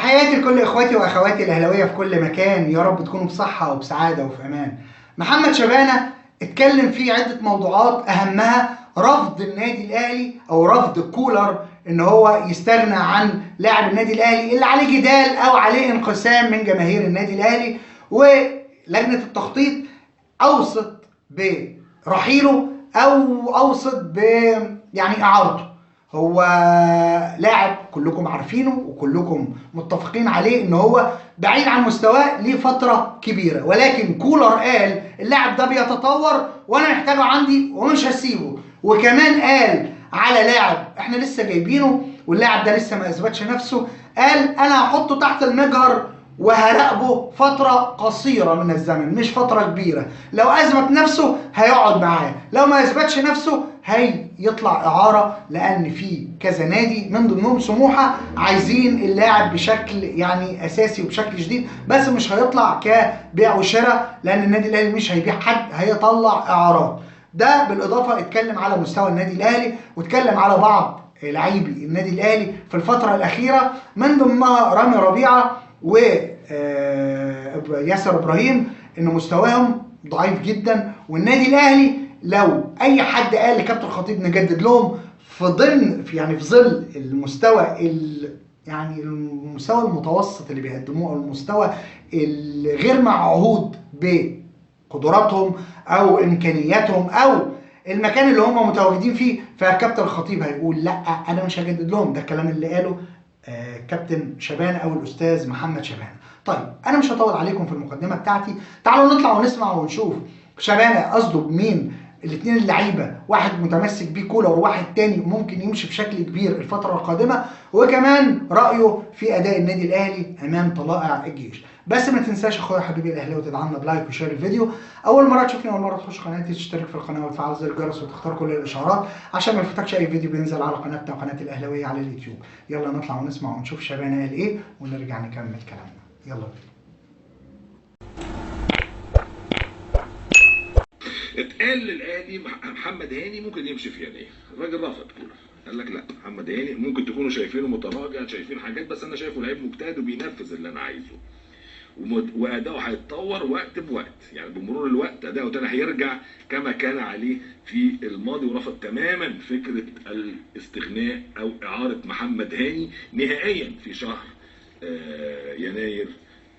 تحياتي لكل اخواتي واخواتي الاهلاوية في كل مكان، يا رب تكونوا بصحة وبسعاده وفي امان. محمد شبانه اتكلم في عده موضوعات، اهمها رفض النادي الاهلي او رفض كولر ان هو يستغنى عن لاعب النادي الاهلي اللي عليه جدال او عليه انقسام من جماهير النادي الاهلي، ولجنه التخطيط اوصت برحيله او اوصت ب يعني اعارته. هو لاعب كلكم عارفينه وكلكم متفقين عليه ان هو بعيد عن مستواه لفترة كبيرة، ولكن كولر قال اللاعب ده بيتطور وانا محتاجه عندي ومش هسيبه. وكمان قال على لاعب احنا لسه جايبينه واللاعب ده لسه ما اثبتش نفسه، قال انا هحطه تحت المجهر وهراقبه فترة قصيرة من الزمن مش فترة كبيرة، لو اثبت نفسه هيقعد معاه، لو ما اثبتش نفسه هيطلع اعارة، لان في كذا نادي من ضمنهم سموحة عايزين اللاعب بشكل يعني اساسي وبشكل جديد، بس مش هيطلع كبيع وشراء لان النادي الاهلي مش هيبيع حد، هيطلع اعارات. ده بالاضافة اتكلم على مستوى النادي الاهلي واتكلم على بعض لاعبي النادي الاهلي في الفترة الاخيرة، من ضمنها رامي ربيعة و ياسر ابراهيم، ان مستواهم ضعيف جدا، والنادي الاهلي لو اي حد قال لكابتن الخطيب نجدد لهم في ضمن يعني في ظل المستوى يعني المستوى المتوسط اللي بيقدموه او المستوى الغير معهود بقدراتهم او امكانياتهم او المكان اللي هم متواجدين فيه، فكابتن الخطيب هيقول لا انا مش هجدد لهم. ده الكلام اللي قاله كابتن شبانه او الاستاذ محمد شبانه. طيب انا مش هطول عليكم في المقدمة بتاعتي، تعالوا نطلع ونسمع ونشوف شبانه قصده بمين الاثنين اللعيبة، واحد متمسك بيه كولر وواحد تاني ممكن يمشي بشكل كبير الفترة القادمة، وكمان رايه في اداء النادي الاهلي امام طلائع الجيش. بس ما تنساش اخويا حبيبي الاهلاوي تدعمنا ب like و share الفيديو. اول مرة تشوفني، اول مرة تخش قناتي، تشترك في القناة وتفعل زر الجرس وتختار كل الاشعارات عشان ما يفوتكش اي فيديو بينزل على قناتنا وقناة الاهلاوية على اليوتيوب. يلا نطلع ونسمع ونشوف شبانه قال ايه ونرجع نكمل كلامنا. يلا بينا. اتقال للاهلي محمد هاني ممكن يمشي في يناير، الراجل رفض كولر، قال لك لا محمد هاني ممكن تكونوا شايفينه متراجع، شايفين حاجات، بس انا شايفه لعيب مجتهد وبينفذ اللي انا عايزه، واداؤه هيتطور وقت بوقت، يعني بمرور الوقت اداؤه تاني هيرجع كما كان عليه في الماضي. ورفض تماما فكرة الاستغناء او اعاره محمد هاني نهائيا في شهر يناير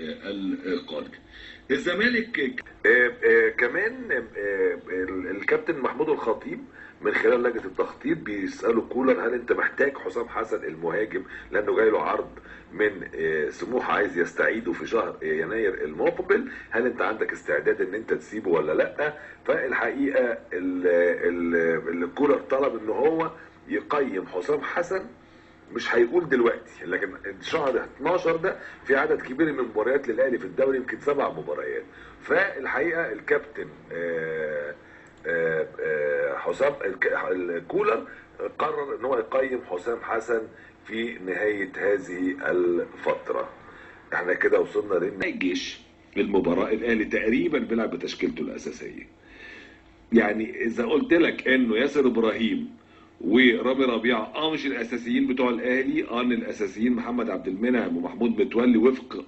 القادم. الزمالك كمان الكابتن محمود الخطيب من خلال لجنة التخطيط بيسالوا كولر هل انت محتاج حسام حسن المهاجم لانه جاي له عرض من سموحه عايز يستعيده في شهر يناير المقبل، هل انت عندك استعداد ان انت تسيبه ولا لا؟ فالحقيقة الكولر طلب ان هو يقيم حسام حسن، مش هيقول دلوقتي، لكن شهر 12 ده في عدد كبير من المباريات للاهلي في الدوري، يمكن 7 مباريات. فالحقيقة الكابتن حسام الكولر قرر ان هو يقيم حسام حسن في نهاية هذه الفترة. احنا كده وصلنا لان الجيش المباراة الاهلي تقريبا بيلعب بتشكيلته الاساسية. يعني اذا قلت لك انه ياسر ابراهيم ورامي ربيعة مش الاساسيين بتوع الاهلي، ان الاساسيين محمد عبد المنعم ومحمود متولي وفق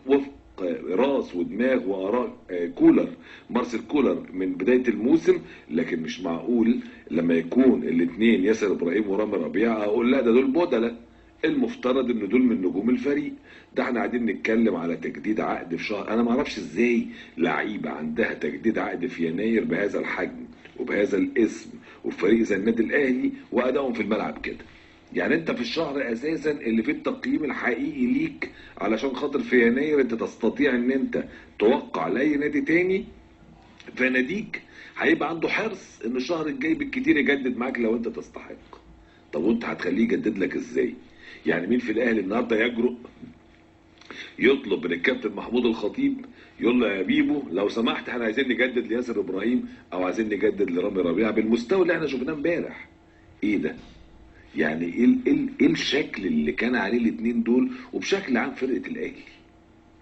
راس ودماغ واراء كولر، مارسيل كولر من بداية الموسم. لكن مش معقول لما يكون الاثنين ياسر ابراهيم ورامي ربيعة اقول لا ده دول بدله، المفترض ان دول من نجوم الفريق. ده احنا قاعدين نتكلم على تجديد عقد في شهر، انا ما اعرفش ازاي لعيبة عندها تجديد عقد في يناير بهذا الحجم وبهذا الاسم وفريق زي النادي الاهلي وادائهم في الملعب كده. يعني انت في الشهر اساسا اللي فيه التقييم الحقيقي ليك علشان خاطر في يناير انت تستطيع ان انت توقع لاي نادي تاني، فناديك هيبقى عنده حرص ان الشهر الجاي بالكتير يجدد معاك لو انت تستحق. طب وانت هتخليه يجدد لك ازاي؟ يعني مين في الاهلي النهارده يجرؤ يطلب من الكابتن محمود الخطيب يقول له يا بيبو لو سمحت احنا عايزين نجدد لياسر ابراهيم او عايزين نجدد لرامي ربيعة بالمستوى اللي احنا شفناه امبارح؟ ايه ده؟ يعني ايه الشكل اللي كان عليه الاثنين دول وبشكل عام فرقه الاهلي؟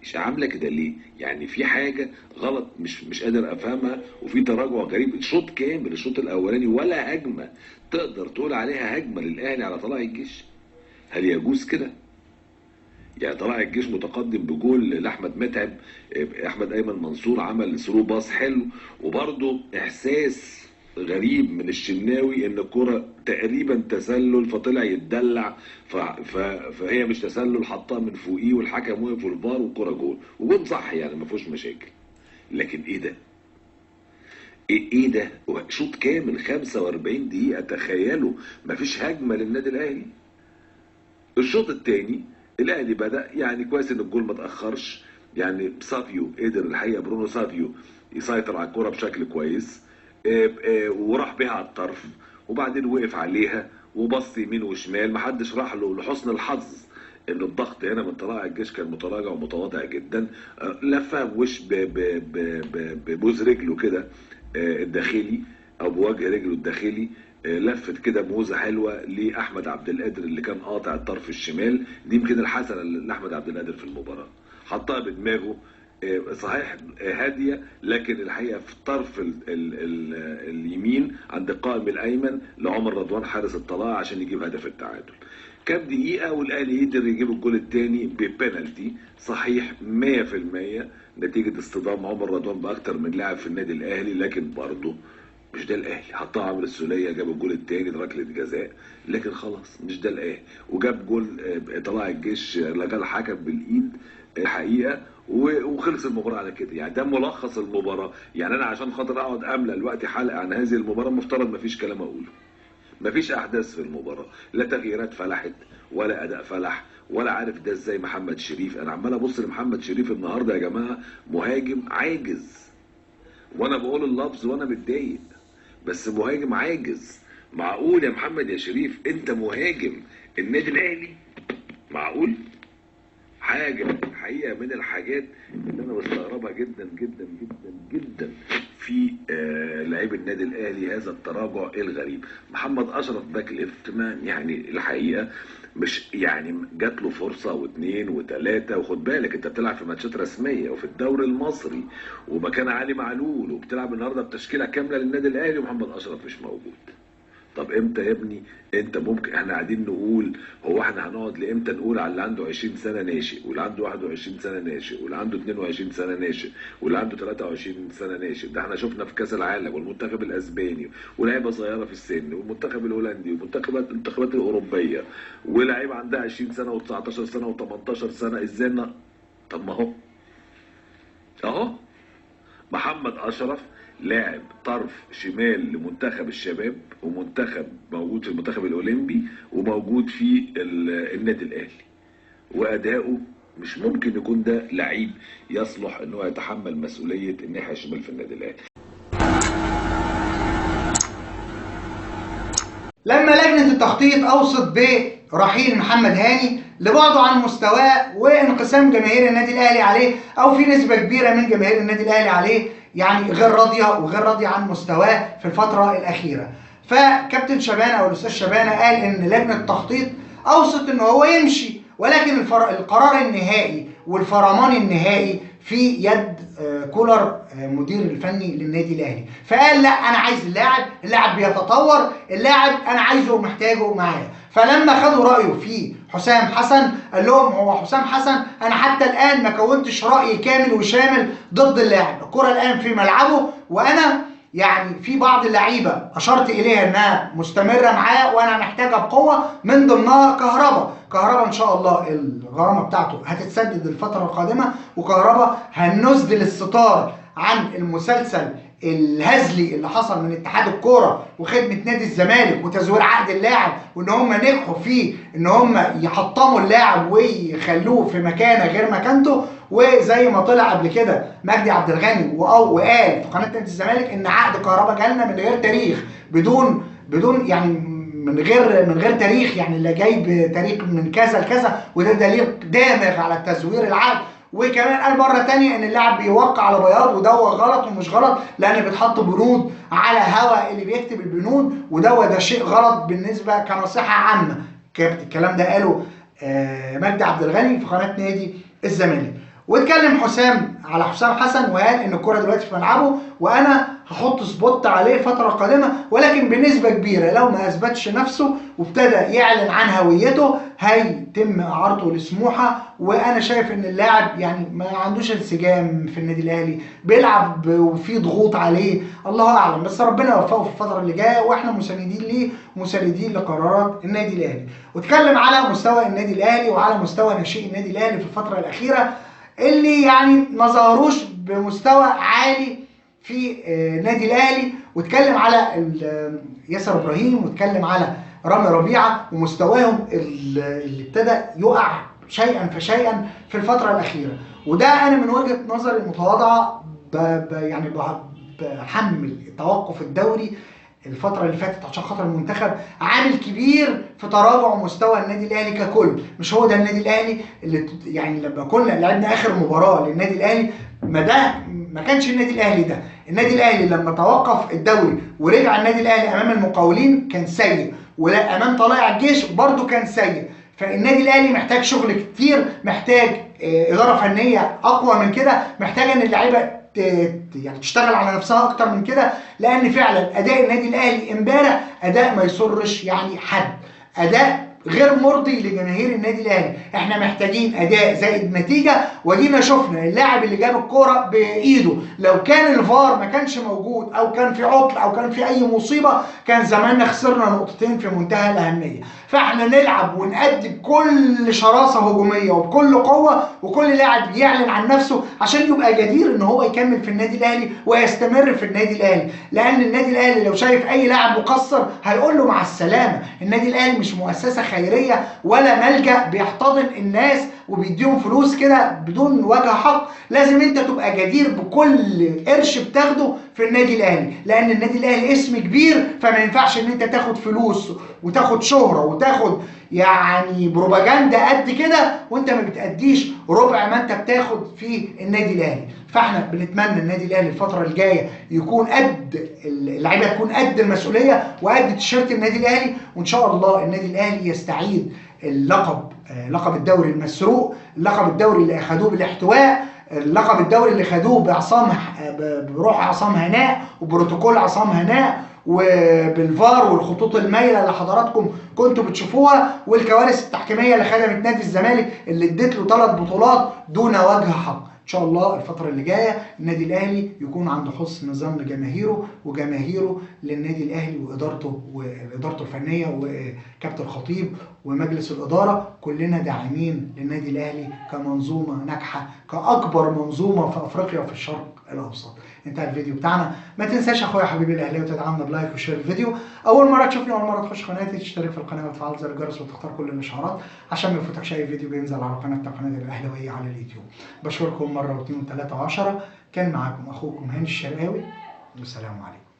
مش عامله كده ليه؟ يعني في حاجة غلط مش قادر افهمها، وفي تراجع غريب. الشوط كامل الشوط الاولاني ولا هجمة تقدر تقول عليها هجمة للاهلي على طلائع الجيش. هل يجوز كده؟ يعني طلائع الجيش متقدم بجول لاحمد متعب، احمد ايمن منصور عمل through pass حلو، وبرده احساس غريب من الشناوي ان الكرة تقريبا تسلل، فطلع يتدلع، فهي مش تسلل، حطها من فوقيه والحكم وقف الفار والكرة جول، وجول صح يعني ما فيهوش مشاكل. لكن ايه ده؟ ايه ده؟ شوط كامل 45 دقيقة، تخيلوا مفيش هجمة للنادي الاهلي. الشوط الثاني الاهلي بدأ يعني كويس ان الجول ما تأخرش، يعني سافيو قدر الحقيقة، برونو سافيو يسيطر على الكرة بشكل كويس، وراح بيها على الطرف وبعدين وقف عليها وبص يمين وشمال، محدش راح له. لحسن الحظ ان الضغط هنا من طلائع الجيش كان متراجع ومتواضع جدا، لفها بوش ببوز رجله كده الداخلي او بوجه رجله الداخلي، لفت كده موزة حلوة لاحمد عبد القادر اللي كان قاطع الطرف الشمال، دي يمكن الحسنة لاحمد عبد القادر في المباراة، حطها بدماغه صحيح هادية، لكن الحقيقة في الطرف ال ال ال اليمين عند القائم الايمن لعمر رضوان حارس الطلائع عشان يجيب هدف التعادل. كام دقيقة والاهلي يقدر يجيب الجول الثاني ببنالتي صحيح 100% نتيجة اصطدام عمر رضوان باكتر من لاعب في النادي الاهلي، لكن برضه مش ده الاهلي. حطها عمرو السوليه جاب الجول الثاني ركلة جزاء، لكن خلاص مش ده الاهلي. وجاب جول طلائع الجيش لغى الحكم بالايد الحقيقة، وخلص المباراة على كده. يعني ده ملخص المباراة. يعني انا عشان خاطر اقعد املى الوقت حلقة عن هذه المباراة مفترض مفيش كلام اقوله، مفيش احداث في المباراة، لا تغييرات فلحت ولا اداء فلح، ولا عارف ده ازاي محمد شريف. انا عمال ابص لمحمد شريف النهارده يا جماعة، مهاجم عاجز، وانا بقول اللفظ وانا متضايق، بس مهاجم عاجز. معقول يا محمد يا شريف انت مهاجم النادي الاهلي؟ معقول؟ حاجة الحقيقة من الحاجات اللي انا بستغربها جدا جدا جدا جدا في لعيب النادي الاهلي، هذا التراجع الغريب. محمد اشرف back left، ما يعني الحقيقة مش يعني جات له فرصة واثنين وثلاثة، وخد بالك انت بتلعب في ماتشات رسمية وفي الدوري المصري ومكان علي معلول، وبتلعب النهارده بتشكيله كاملة للنادي الاهلي ومحمد اشرف مش موجود. طب امتى يا ابني انت ممكن؟ احنا قاعدين نقول هو احنا هنقعد لامتى نقول على اللي عنده 20 سنة ناشئ، واللي عنده 21 سنة ناشئ، واللي عنده 22 سنة ناشئ، واللي عنده 23 سنة ناشئ؟ ده احنا شفنا في كاس العالم والمنتخب الاسباني ولاعيبه صغيرة في السن، والمنتخب الهولندي والمنتخبات الانتخابات الاوروبية، ولاعيبه عندها 20 سنة و19 سنة و18 سنة. ازاي؟ طب ما هو اهو محمد اشرف لاعب طرف شمال لمنتخب الشباب، ومنتخب موجود في المنتخب الاولمبي، وموجود في النادي الاهلي، واداؤه مش ممكن يكون ده لعيب يصلح ان هو يتحمل مسؤولية الناحية الشمال في النادي الاهلي. لما لجنة التخطيط اوصت برحيل محمد هاني لبعده عن مستواه وانقسام جماهير النادي الاهلي عليه، او في نسبه كبيرة من جماهير النادي الاهلي عليه يعني غير راضية وغير راضية عن مستواه في الفترة الاخيرة، فكابتن شبانه او الاستاذ شبانه قال ان لجنة التخطيط اوصت ان هو يمشي، ولكن القرار النهائي والفرمان النهائي في يد كولر مدير الفني للنادي الاهلي. فقال لا، انا عايز اللاعب، اللاعب بيتطور، اللاعب انا عايزه ومحتاجة معايا. فلما خدوا رايه في حسام حسن قال لهم هو حسام حسن انا حتى الان ما كونتش راي كامل وشامل ضد اللاعب، الكره الان في ملعبه، وانا يعني في بعض اللعيبة اشرت اليها انها مستمرة معاه وانا محتاجها بقوة، من ضمنها كهربا. كهربا ان شاء الله الغرامة بتاعته هتتسدد الفترة القادمة، وكهربا هنسدل الستار عن المسلسل الهزلي اللي حصل من اتحاد الكورة وخدمه نادي الزمالك وتزوير عقد اللاعب، وان هم نجحوا فيه ان هم يحطموا اللاعب ويخلوه في مكانه غير مكانته. وزي ما طلع قبل كده مجدي عبد الغني وقال في قناة نادي الزمالك ان عقد كهربا جالنا من غير تاريخ، بدون يعني من غير تاريخ، يعني اللي جاي بتاريخ من كذا لكذا، وده دليل دامغ على تزوير العقد. وكمان قال مرة ثانية ان اللاعب بيوقع على بياض، وده غلط ومش غلط لان بيتحط بنود على هوا اللي بيكتب البنود، وده ده شيء غلط بالنسبة كنصيحه عامة. الكلام ده قاله مجدي عبد الغني في قناة نادي الزمالك. واتكلم حسام على حسام حسن وقال ان الكره دلوقتي في ملعبه وانا هحط spot عليه الفترة القادمة، ولكن بنسبة كبيرة لو ما اثبتش نفسه وابتدى يعلن عن هويته هيتم اعارته لسموحه. وانا شايف ان اللاعب يعني ما عندوش انسجام في النادي الاهلي، بيلعب وفي ضغوط عليه، الله اعلم، بس ربنا يوفقه في الفترة اللي جاية واحنا مساندين ليه ومساندين لقرارات النادي الاهلي. واتكلم على مستوى النادي الاهلي وعلى مستوى ناشئي النادي الاهلي في الفترة الاخيرة اللي يعني ما ظهروش بمستوى عالي في النادي الاهلي، واتكلم على ياسر ابراهيم واتكلم على رامي ربيعة ومستواهم اللي ابتدى يقع شيئا فشيئا في الفترة الاخيرة. وده انا من وجهه نظري المتواضعة يعني بحمل توقف الدوري الفترة اللي فاتت عشان خاطر المنتخب عامل كبير في تراجع مستوى النادي الاهلي ككل. مش هو ده النادي الاهلي اللي يعني لما كنا لعبنا اخر مباراة للنادي الاهلي ما كانش النادي الاهلي ده. النادي الاهلي لما توقف الدوري ورجع النادي الاهلي امام المقاولين كان سيء، ولا امام طلائع الجيش برده كان سيء. فالنادي الاهلي محتاج شغل كتير، محتاج ادارة فنية اقوى من كده، محتاج ان اللعيبة يعني تشتغل على نفسها اكتر من كده، لان فعلا اداء النادي الاهلي امبارح اداء ما يسرش يعني حد، اداء غير مرضي لجماهير النادي الاهلي. احنا محتاجين اداء زائد نتيجة، ودينا شفنا اللاعب اللي جاب الكورة بايده لو كان الفار ما كانش موجود او كان في عطل او كان في اي مصيبة كان زماننا خسرنا نقطتين في منتهى الاهمية. فاحنا نلعب ونأدي بكل شراسة هجومية وبكل قوة، وكل لاعب يعلن عن نفسه عشان يبقى جدير ان هو يكمل في النادي الاهلي ويستمر في النادي الاهلي، لان النادي الاهلي لو شايف اي لاعب مقصر هيقول له مع السلامة. النادي الاهلي مش مؤسسة خيرية ولا ملجأ بيحتضن الناس وبيديهم فلوس كده بدون وجه حق، لازم انت تبقى جدير بكل قرش بتاخده في النادي الاهلي، لان النادي الاهلي اسم كبير، فما ينفعش ان انت تاخد فلوس وتاخد شهرة وتاخد يعني بروباجندا قد كده وانت ما بتأديش ربع ما انت بتاخد في النادي الاهلي. فاحنا بنتمنى النادي الاهلي الفترة الجاية يكون قد اللعيبة، تكون قد المسؤولية وقد تيشيرت النادي الاهلي، وان شاء الله النادي الاهلي يستعيد اللقب، لقب الدوري المسروق، لقب الدوري اللي اخدوه بالاحتواء، اللقب الدوري اللي خدوه بعصام، بروح عصام هناء وبروتوكول عصام هناء وبالفار والخطوط المايله اللي حضراتكم كنتوا بتشوفوها، والكوارث التحكيميه اللي خدمت نادي الزمالك اللي اديت له 3 بطولات دون وجه حق. ان شاء الله الفترة اللي جاية النادي الاهلي يكون عنده حسن ظن جماهيره وجماهيره للنادي الاهلي وادارته وادارته الفنية وكابتن الخطيب ومجلس الادارة، كلنا داعمين للنادي الاهلي كمنظومة ناجحة، كاكبر منظومة في افريقيا وفي الشرق الاوسط. انتهى الفيديو بتاعنا، ما تنساش اخويا حبيبي الاهلاوي تدعمنا ب like و share الفيديو. اول مرة تشوفني، اول مرة تخش قناتي، تشترك في القناة وتفعل زر الجرس وتختار كل الاشعارات عشان ما يفوتكش اي فيديو بينزل على قناتنا قناة الاهلاوية على اليوتيوب. بشكركم مرة واثنين وثلاثة وعشرة. كان معاكم اخوكم هاني الشرقاوي، والسلام عليكم.